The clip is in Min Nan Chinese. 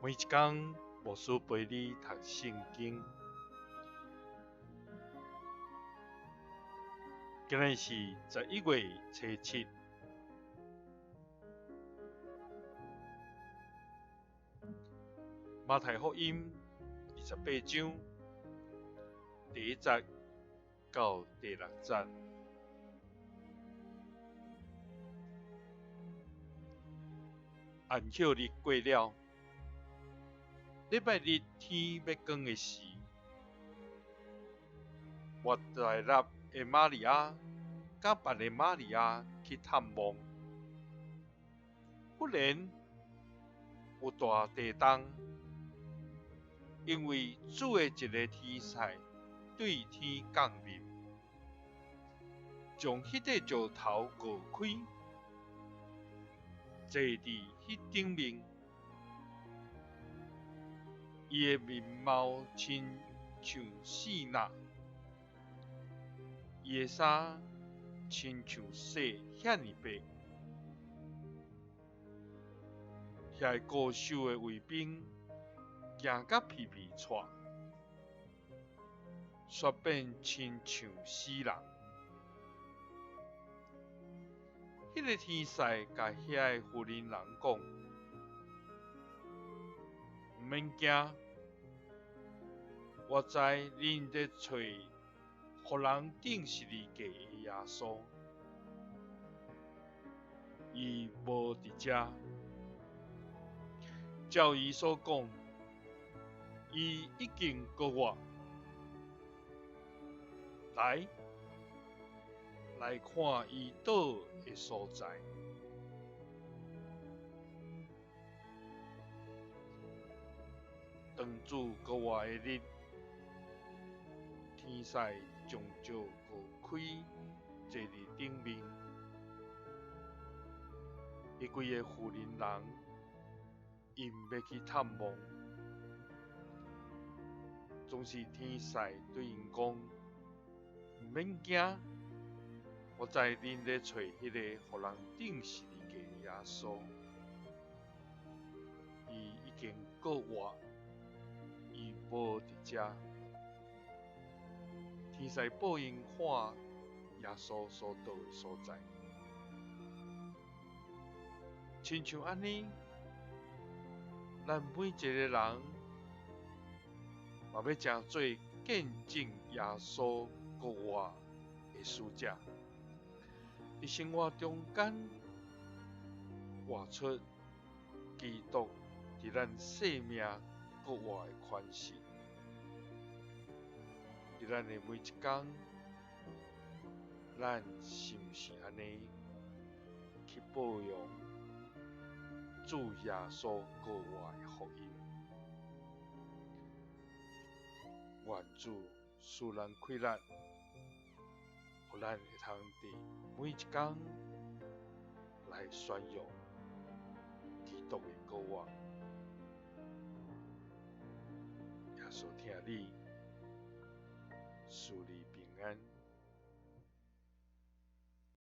每一工，牧師陪你讀聖經。今日是11月初7，馬太福音28章第1節到第6節。安息日過了，禮拜日天欲光的時，抹大拉的瑪利亞佮別的瑪利亞去探望，忽然有大地動，因為主的一个天使對天降臨，將彼塊石頭凿開，坐佇彼頂面。伊的面貌親像爍爁，伊的衫親像雪遐爾白。遐个固守的衛兵驚甲皮皮掣，煞變親像死人。彼个天使共遐个婦人人講：毋免驚，我知恁咧揣予人釘十字架的耶穌，伊無佇遮，照伊所講，伊已經復活。來，來看伊倒的所在。當主復活的日，天使將石鑿開，坐佇頂面。彼幾个婦人人𪜶欲去探望，總是天使對𪜶講：毋免驚，我知恁咧揣彼个予人釘十字架的耶穌，伊已經復活，伊無佇遮。天使報𪜶看耶穌所倒的所在，親像按呢，咱每一个人嘛欲成做見證耶穌復活的使者，佇生活中間活出基督佇咱生命復活的權勢，佇咱的每一工，咱是毋是按呢去報揚主耶穌復活的福音？願主賜咱氣力，予咱會通佇每一工來宣揚基督的復活。耶穌疼你，賜你平安。